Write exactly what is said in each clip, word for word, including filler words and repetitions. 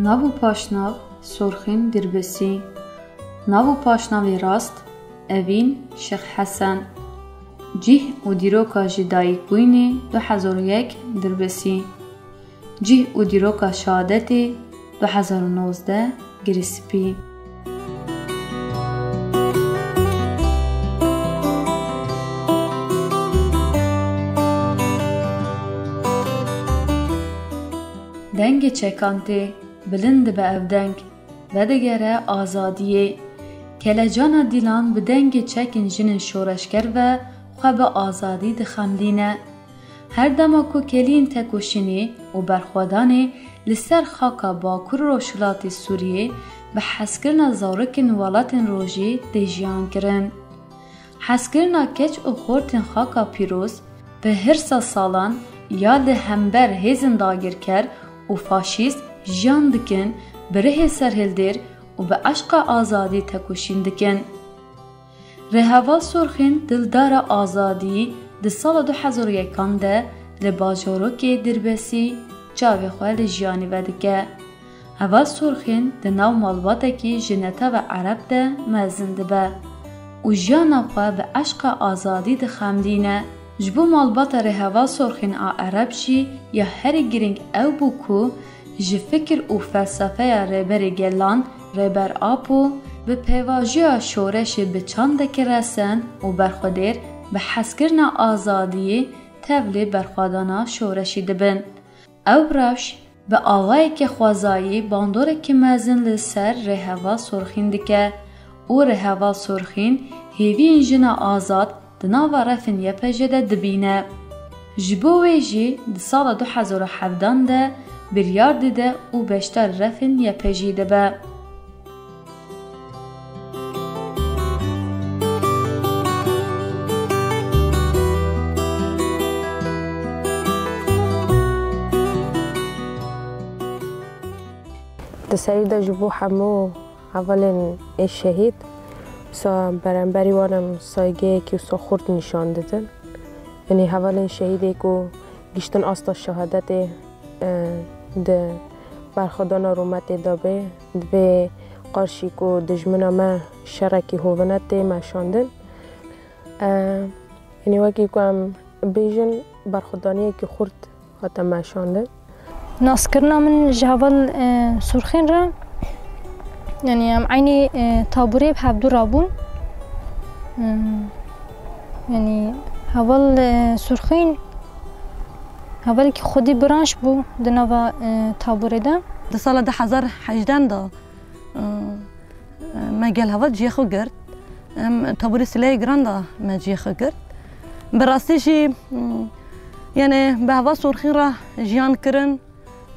Nav û paşnav: Sorxîn Dirbisî. Nav û paşnavê rast: Evîn Şêx Hesen. Cih û dîroka ji dayikbûyînê: du hezar û yek, Dirbisî. Cih û dîroka şehadetê: du hezar û nozdeh, Girîspî. Dengê çekan tê, bilind dibe ev deng, vedigere azadiyê. Kelecana dîlan bi dengê çekên jinên şoreşger ve xwe bi azadî dixemdîne. Her dema ku keliyên tekoşînê û berxwedanê li ser xaka Bakur û Rojhilatê Sûriyê bi hezkirina zarokên welatên rojê tê jiyan kirin. Hezkirina keç û xortên xaka pîroz bi hirsa salan ya li hember hêzên dagirker û faşîst jiyan dikin, bi rihê serhildêr û bi eşqa azadî tekoşîn dikin. Rêheval Sorxîn, dildara azadiyî, di sala du hezar û yekan de li bajarokê Dirbesî çavê xwe li jiyanê vedike. Heval Sorxîn di nav malbatekî ji netava ereb de mezin dibe û jiyana xwe bi eşqa azadî dixemdîne. Ji bo malbata Rêheval Sorxîn a ereb jî ya herî girîng ew bû ku ji fikir û felsefeya Rêberê Gelan, Rêber Apo, bi pêvajoya şoreşê bi çandekî resen û berxwedêr bi hezkirina azadiyê tevlî berxwedana şoreşê dibin. Ew rewş bi awayekî xwezayî bandorekî mezin li ser Rêheval Sorxîn dike û Rêheval Sorxîn hêviyên jina azad di nava refên Y P J de dibîne. Ji bo wê jî di sala du hezar û hevdan de biryar dide û beşdar refên Y P J dibe. Di serî de ji bo hemû hevalên ê şehîd, wisa beramberî wan em saygeyekî wisa xurt nîşan didin. Yanî hevalên şehîdê ku giştin asta şehadetê, e, di berxwedana rûmetê de bê, di vê qarşî ku dijmina me şerekî hovine tê meşandin. E, yanî wekî ku em bêjin, berxwedaniyekî xurt hate meşandin. Naskirina min ji heval, e, Surxîn re, yanî em eynî, e, taborê bi hevdu rabûn. E, yanî heval, e, Surxîn hevalekî xwedî branş bû di nava, e, taborê de. Di sala du hezar hejden de, e, me gel heval cihê xwe girt. Em taborê sileyê giran de me cihê xwe girt. Bi rastî jî, m, yanî bi heval Surxîn re jiyan kirin,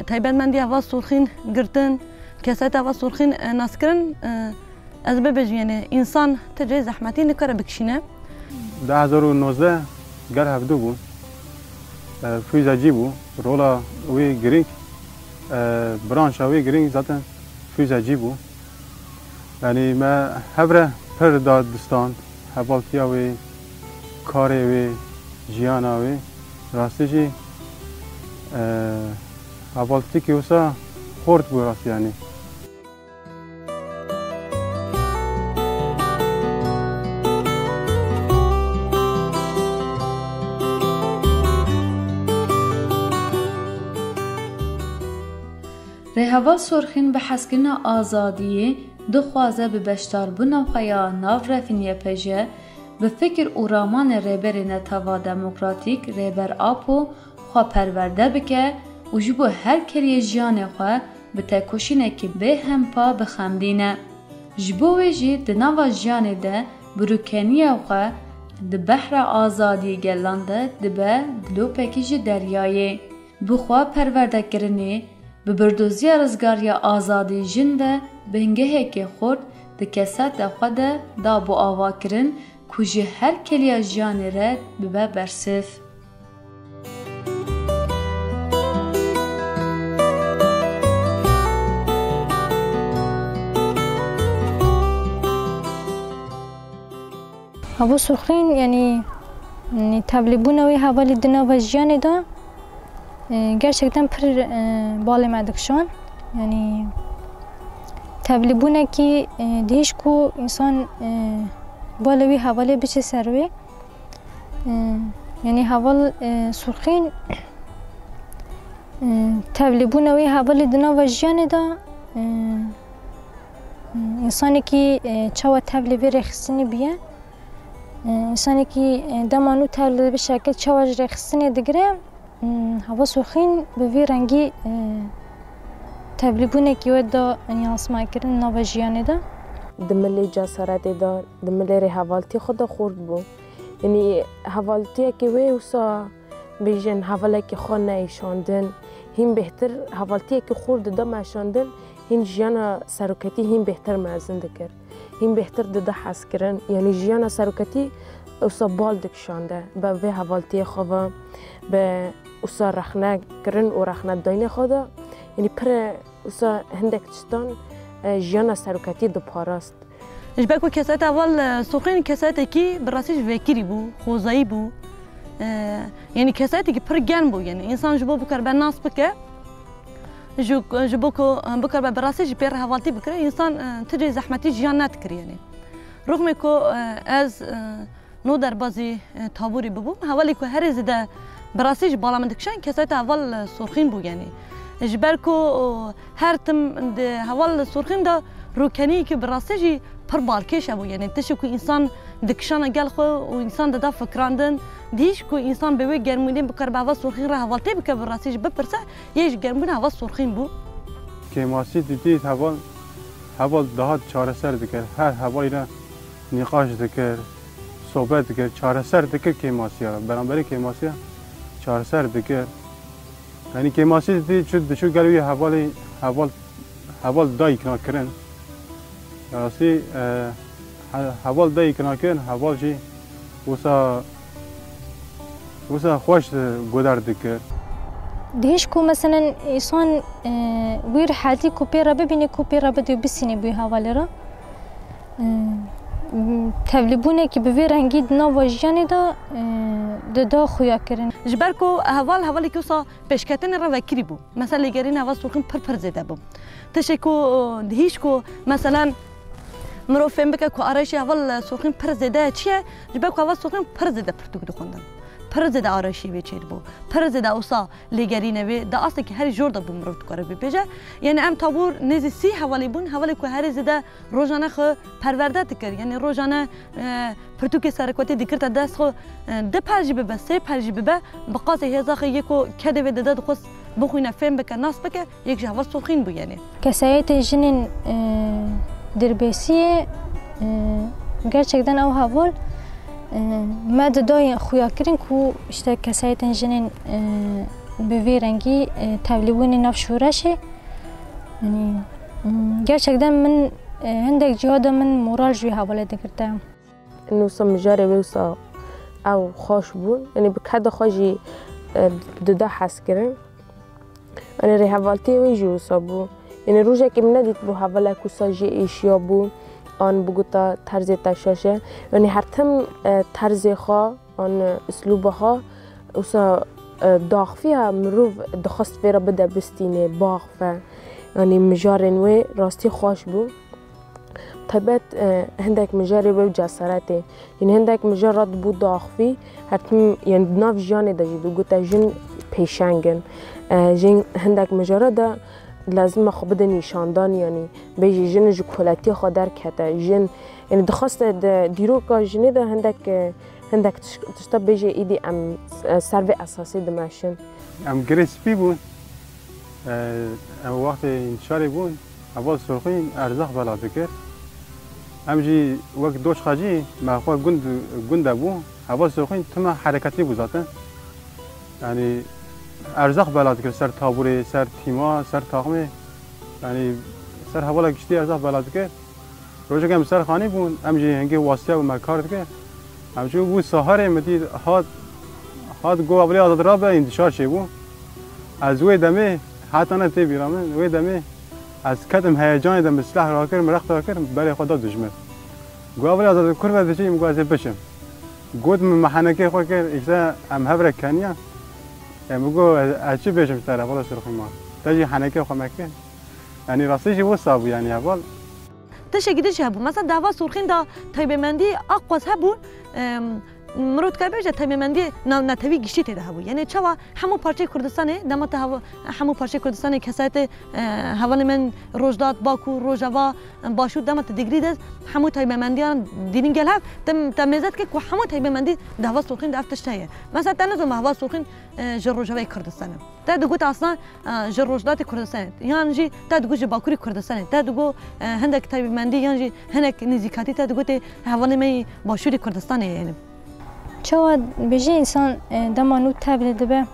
taybetmendî heval Surxîn girtin, kesayeta heval Surxîn, e, nas kirin, e, ez bibêjim, yanî însan ti cihê zehmetî nikare bikişîne. Du hezar û nozdeh gel hevdu bû. E, Fûza cî bû. Rola wê girîng, e, branşa wê girîng zaten Fûza cî bû. Yanî me hev re pir da distan, hevaltiya wê, karê wê, jiyana wê. Rastî jî, e, hevaltikî wisa xort bû rastî yanî. Rêheval Sorxîn bi hezkirina azadiyê dixwaze bi beşdarbûna xwe ya nav refên Y P J, bi fikir û ramanê Rêberê Netava Demokratîk Rêber Apo xwe perwerde bike û ji bo her keriyê jiyanê xwe bi tekoşînekî bêhempa bixemdîne. Ji bo wê jî di nava jiyanê de bi rûkeniya xwe di behra azadiyê gelan de dibe dilopekî ji deryayê. Bi xwe perwerdekirinê, bi birdoziya rizgariya azadî jin ve bingehekê xurt di kesayeta xwe de da bo avakirin ku ji her keliya jiyanê re bibe bersiv. Heval Surxîn, yanî, yanî tevlîbûna wê hevalî di nava jiyanê de, e, gerçekten pir, e, balê me dikişand. Yanî tevlîbûnekî, e, dihîş ku însan, e, balê wî hevalê biçe ser wê. E, yanî heval, e, Surxîn, e, tevlîbûna wî hevalê di nava jiyanê de, e, e, însanekî, e, çawa tevlî vê rêxistinî bûye. E, însanekî, e, dema nû tevlî bi şekil çawa ji rêxistinê digire. Hmm, Heval Surxîn bi vî rengî, e, tevlîbûnekî wê da yansıma kirin nava jiyanê de. Di milê cesaretê de, di milê rêhevaltiyê xwe de xurt bû. Yanî hevaltiyekê wê wisa bêjin hevalekî xwe neîşandin. Hîn bêhtir hevaltiyekî xurt dida meşandin, hîn jiyana seroketî hîn bêhtir mezin dikir. Hîn bêhtir dida hezkirin. Yanî jiyana seroketî wisa bal dikişande. Bi vê hevaltiyê xwe ve, bi wisa rexne kirin û rexne dayînê xwe de. Yanî pir wisa hindek tiştan, e, jiyana seroketî diparast. Ji ber ku kesayeta heval, e, Surxîn kesayetekî bi rastî jî vekirî bû, xwezayî bû. E, yanî kesayetekî pir germ bû. Yanî însan ji bo bikaribe nas bike, Ji, ji bo ku, e, bikaribe bi rastî jî pê re hevaltî bikire, însan, e, ti cihê zehmetî jiyan nedikir, yanî. Rixmê ku, e, ez, e, no derbazî, e, tabûrî bibûm, hevalê ku herî zêde bi rastî jî bala min dikişand, kesayeta heval, e, Surxîn bû, yanî. Ji ber ku, o, her tim di heval Surxîn de rûkeniyekî bi rastî jî pir balkêş hebû, yanî tiştê ku însan dikişana gel xwe û însan dida fikirandin, dihîş ku însan bi wê germbûnê bikaribe heval Surxîn re hevaltî bike, bi rastî jî bipirse, Yê ji germbûna heval Surxîn bû. Kêmasî didît heval, heval dihat çareser dikir. Her hevalî re nîqaş dikir, sohbet dikir, çareser dikir kêmasiya re. Beramberî kêmasiya çareser dikir. Yanî kêmasî didît çi diçû gel wî hevalî, heval, heval dayik nakirin. Rastî, e, he-, heval dayik nakirin, heval jî wisa, wisa xweş, e, guhdar dikir. Dihîş ku meselen însan, e, wî rihetî ku pê re bibîne, ku pê re bidê û bisîne bûyî hevalê re. E, tevlîbûnekî bi vî rengî di nava jiyanê de, e, dida xuya kirin. Ji ber ku heval, hevalekî wisa pêşketinê re vekirî bû. Mesela lêgerîna heval Surxîn pir pir zêde bû. Tiştê ku, e, dihîş ku, meselen, mirov fêm bike ku arayîşê heval Surxîn pir zêde çi ye, ji ber ku heval Surxîn pir zêde pirtûk dixwendin. Pir zêde arayîşê wê çêdibû. Pir zêde wisa lêgerînê wê di astekî herî jor de bû mirov dikare bibêje. Yanî em tabûr nêzî sî hevalî bûn, hevalê ku herî zêde rojane xwe perwerde dikir. Yanî rojane, e, pirtûkê seroketî dikirte dest xwe, e, du per jî bibe, sê per jî bibe, bi qasê hêza xwe yê ku kedê wê dide dixwest bixwîne, fêm bike, nas bike, yek ji heval Surxîn bû yanî. Kesayetên jinên, e, Dirbêsiyê, e, gerçekten ew heval, e, me dida xuya kirin ku işte kesayetên jinên, e, bi vî rengî, e, tevlîbûnê nav şoreşê. Yanî, hmm, gerçekten min, e, hindek ciha de min moral ji wî hevalê digirte. Wisa mijarê wê wisa ew xweş bûn. Yanî bi keda xwe jî, e, dida hez kirin. Yanî rêhevaltiyê wê jî wisa bû. Yanî rojekê min nedîtibû hevalek wisa jê êşiya bû, an bigota terzê te şaş e. Yanî her tim, e, terzê xwe, an, e, uslûba xwe, wisa, e, daxfiya mirov dixwest vê re bide bistînê, baxfe. Yanî mijarên wê rastî xweş bû. Taybet, e, hindek mijarê wê û cesaretê. Yanî hindek mijar re dibû daxfî, her tim, yanî di nav jiyanê de jî digote jin pêşeng in. E, jin hindek mijara de lazim e xwe bide nîşandan, yanî bêjî jin ji koletiya xwe derkete. Jin, yanî dixwaste di dîroka jinê de hindek, e, hindek tiş-, tişta bêjê, îdî em, e, ser vê esasê dimeşin. Em girê spî bûn. E, em wextê întişarê bûn, heval Surxîn erzax bela dikir. Em jî wek doçxa jî me xwe gund, gund de bû. Heval Surxîn tima hereketî bû zaten. Yanî erzax bela dikir ser taburê, ser tîma, ser taxmê. Yanî ser hevala giştî erzax bela dikir. Rojek em ser xanî bûn, em jî hingê wasiya bû me kar dike. Em çû bû saharê min dît hat, hat got, "Hevalê Azad rabe, întişar çêbû." Ez wê demê, heta ne tê bîra min, wê demê ez ketim heyecanê de min silah rakir, min rex rakir, berê xwe da dijmin. Got, "Hevalê Azad, kur ve diçî?" Min got, "Ez ê biçim." Got, min, min henekê xwe kir, îşte em hev re keniya. Em got, "Ez, ez çi bêjim te re, hevala Surxîn ma?" Te jî henekê xwe me kir. Yanî rastî jî wisa bû, yanî heval. Tiştekî din jî hebû. Mesela di heval Sorxîn de taybemendî aqwas hebû, em, mirov dikare bêje taybemendî na-, netewî giştî tê de hebû. Yanî çawa hemû parçeyê Kurdistanê, dema te heva-, hemû parçeyê Kurdistanê kesayetê, e, hevalê me yên Rojhilat, Bakur, Rojava, Başûr, dema te digirî dest, hemû taybemendiyan dînin gel hev, te, te mêze dike ku hemû taybemendî di heval Sorxîn de ev tişt heye. Mesela te nizû me heval Sorxîn, e, ji Rojavayê Kurdistan e. Te digot aslan, e, ji Rojhilatê Kurdistanê. Yan jî te digot ji Bakurê Kurdistanê. Te digot, e, hindek taybemendî yan jî hinek nêzîkatî te digotê hevalê me yî Başûrê Kurdistanê ye. Çawa dibêjî însan, e, dema nû tevlê dibe,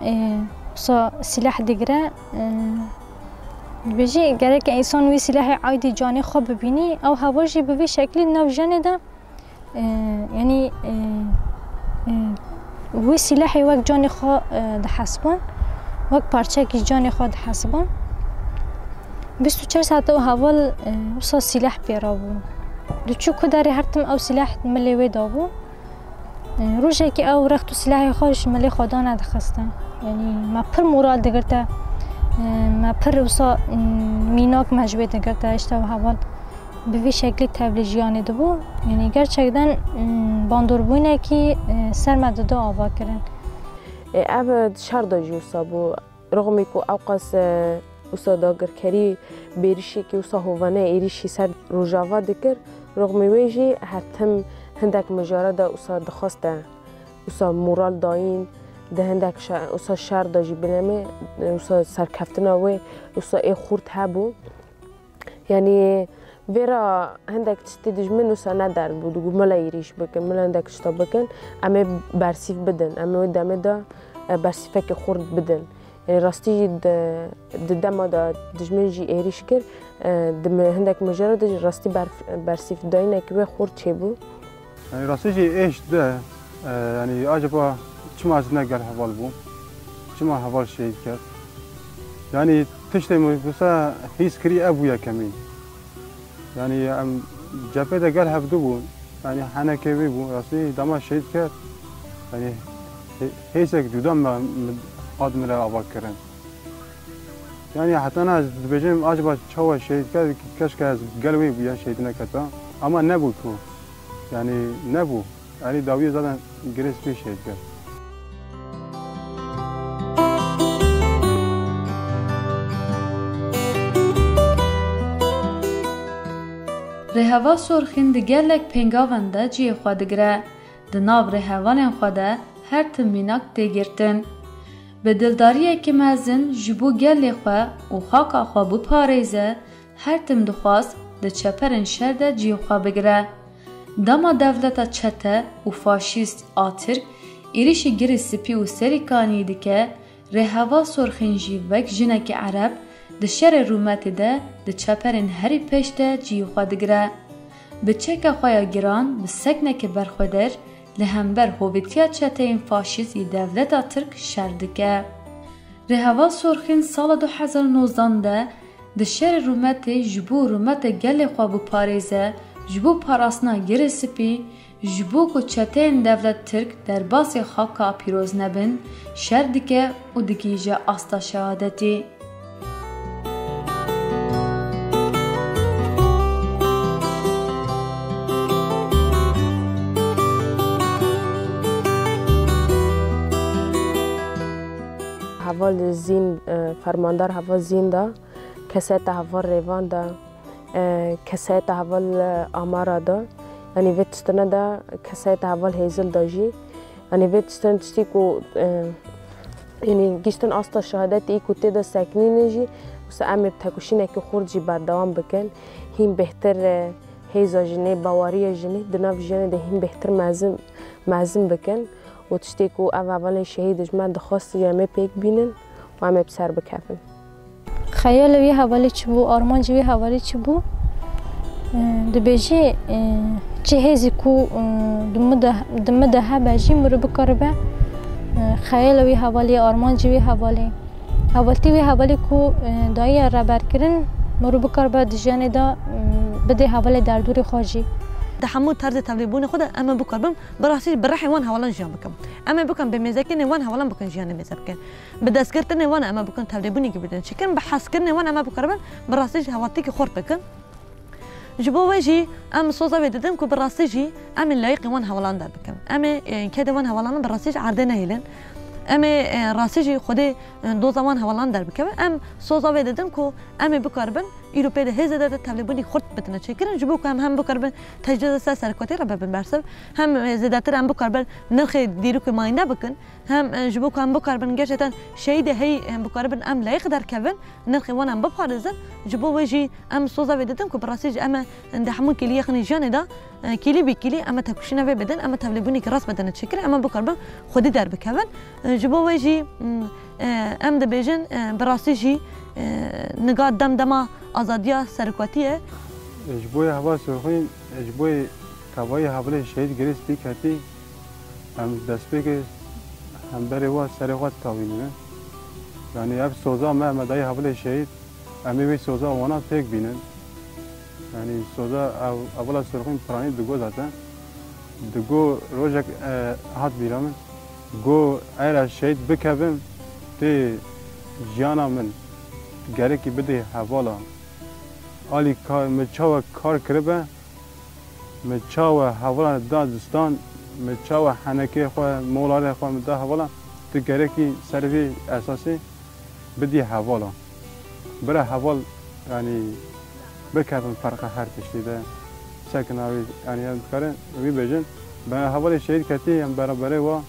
e, wisa sîleh digire, e, dibêjî gereke însan wî sîlehê aydî canê xwe bibînî, ew heval jî bi vî şeklî di nav jiyanê de, e, yanî, e, e, wî sîlehê wek canê xwe, e, dihesibin, wek parçeyekî ji canê xwe dihesibin. Bîst û çar saet ew heval, e, wisa sîleh pê re bû. Diçû ku derê her tim ew sîleh milê wê dabû. E, rojekê ew rext û sîlehê xwe ji milê xwe danedixistin. Yanî me pir moral digirte. E, me pir wisa, m, mînak me ji wê digirte, işte ew heval bi vî şeklî tevlî jiyanê dibû. Yanî gerçekten, m, bandorbûnekî, e, ser me dida ava kirin. E, ev di şer de jî wisa bû. Rixmî ku ewqas, e, wisa dagirkerî bêrîşekî wisa hovane êrîşî ser Rojava dikir, rixmî wê jî her tim hindek mijara de wisa dixwaste, wisa moral dayîn, di hindek şe-, wisa şer de jî bilemê, wisa serkeftina wê, wisa ê xurt hebû. Yanî vê re hindek tiştê dijmin wisa nederbû, digot mila êrîş bikin, mila hindek tişta bikin, em ê bersîv bidin, em ê wê demê de, e, bersîfekê xurt bidin. Yanî rastî jî di, di dema de dijmin jî êrîş kir, e, di mi-, hindek mijara de jî rastî ber-, bersîvdayînekî wê xurt çêbû. Yanî rastî jî êş de, e, yanî acaba çima ez ne gel heval bûm? Çima heval şehîd ket? Yanî tiştê min wisa hîs kirî ev bû yekemîn. Yanî em cephê de gel hev dibûn. Yanî henekê wî bû. Rastî dema şehîd ket. Yanî hê-, hêsek cuda me, me, hat min re ava kirin. Yanî heta niha ez dibêjim, acaba çawa şehîd ket, keşke ez gel wê bûya şehîd neketa. Ama nebû ku. Yanî nebû. Yanî dawiyê zaten girê spî şehîd ket. Rêheval Sorxîn di gelek pêngavan de cihê xwe digire. Di nav rêhevalên xwe de her tim mînak tê girtin. Bi dildariyekî mezin ji bo gelê xwe û xaka xwe biparêze, her tim dixwast di çeperên şer de cihê xwe bigire. Dema dewleta çete û faşîst a Tirk êrîşî Girê Spî û Serîkaniyê dike, Rêheval Sorxîn jî wek jinekî Ereb di şerê rûmetê de di çeperên herî pêş de cihê xwe digire. Bi çeka xwe ya giran, bi sekneke berxweder li hember hovîtiya çeteyên faşîst yê dewleta Tirk şer dike. Rêheval Sorxîn sala du hezar û nozdan de di şerê rûmetê ji bo rûmetê gelê xwe biparêze, ji bo parastina Girê Spî, ji bo ku çeteyên dewlet Tirk derbasî xaka pîroz nebin, şer dike û digihîje asta şehadetî. Heval Zîn, e, fermandar heval Zîn da, keseta heval Rêvan da, e, keseta heval, e, Amara da. Yanî vê tiştine de keseta heval Hêzil da jî. Yanî vê tiştin tiştî ku, e, yanî giştin asta şehadetê ku tê de sekinîne jî, wisa em ê bi tekoşînekî xurt jî berdewam bikin. Hîn bêhtir, e, hêza jinê, bawariya jinê di nav jiyanê de hîn bêhtir mezin, mezin bikin. Û tiştê ku ev hevalên şehîd ji me dixwest jî em ê pêk bînin û em ê bi ser bikevin. Xeyala wî hevalî çi bû, armanca wî hevalî çi bû? E, dibêjî, e, çi hêzî ku, e, di min de, di min de hebe jî mirov bikaribe, e, xeyala wî hevalî, armanca wî hevalî, hevaltî wî hevalî ku, e, daye reberkirin, mirov bikaribe di jiyanê de, e, bidê hevalê derdorê xwe jî. di hemû terzê tevlêbûnê xwe de em ê bikaribin bi rastî jî bi rihê wan hevalan jiyan bikin. Em ê bikin bi mêzekirinê wan hevalan bikin jiyanê mêze bikin. Bi destgirtinê wan em ê bikin tevlêbûnekî bidin çêkirin, bi hezkirinê wan em ê bikaribin bi rastî jî hevaltîkî xurt bikin. Ji bo wê jî em soza wê didin ku bi rastî jî em ê layiqê wan hevalan derbikin. Em ê, e, kedê wan hevalan bi rastî jî erdê nehêlin. Em ê, e, rastî jî xwedê, e, doza wan hevalan derbikeve. Em soza wê didin ku em ê bikaribin îro pê de hê zêdetir tevlêbûnî xurt bitine çêkirin. Ji bo ku em hem bikaribin tecrîda ser serokatiyê re bibin bersiv, hem, e, zêdetir em bikaribin nirxê dîrokê mayînde bikin. Hem, e, ji bo ku em bikaribin gerçekten şehîdê heyî, e, bikaribin em layiq derkevin, nirxê wan em biparêzin. Ji bo wê jî em soza wê didin ku bi rastî jî em ê di hemû kêliyê xinê jiyanê de, e, kêlî bî kêlî em ê têkoşîna vê bidin, em ê tevlêbûnekî rast bidin çêkirin, em ê bikaribin xwedî derbikevin. E, ji bo wê jî, m, e, em dibêjin, e, bi rastî jî, e, niga dem dema azadiya serokatiyê. Ji bo yê heval Sorxîn, ji bo yê tevayî hevalê şehîd girê spî ketî, em destpêkê hemberê we serê xwe ditawînin. Yanî ev soza me, me dayî hevalê şehîd, em ê wê soza wana pêk bînin. Yanî soza ev, hevala Sorxîn piranî digo zaten. Digo rojek, e, hat bîra min. Go, "Eger ez şehîd bikevim, tê jiyana min gerekî bidê hevala." Alî ka-, min çawa kar kiribe, min çawa hevalan da distan, min çawa henekê xwe, molarê xwe min da hevalan, tu gerekî ser vê esasê bidî hevalan. Bira heval, yanî, bikevin ferqa her tiştî de. Sekina wî, yanî, em dikarin wî bêjin, be hevalê şehîd ketî, em beraberê wa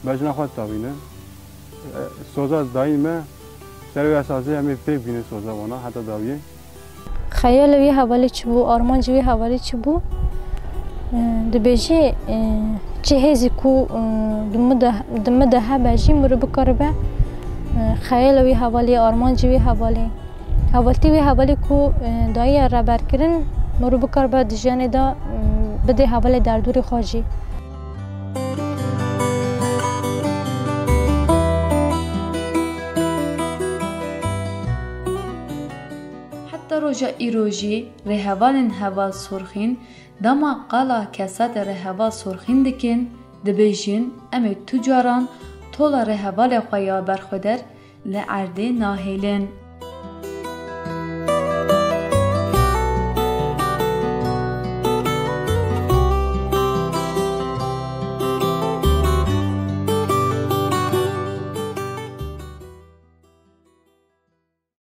bejna xwe ditawînin. E, soza dayî me, ser wê esasê em ê pêk bînin soza wana heta dawiyê. Xeyalê wî hevalê çi bû, armancê wî hevalê çi bû? E, dibêjê, e, çi hêzî ku, e, di min de, di min de hebe jî mirov bikaribe, e, xeyalê wî hevalê, armancê wî hevalê, hevaltî wî hevalê ku, e, dayiye reberkirin, mirov bikaribe di jiyanê de, e, bidê hevalê derdorê xwe jî. Heta roja îro jî rêhevalên heval Sorxîn dema qala kesatê rêheval Sorxîn dikin, dibêjin, "Em ê tu caran tola rêhevalê xwe ya berxweder li erdê nahêlin."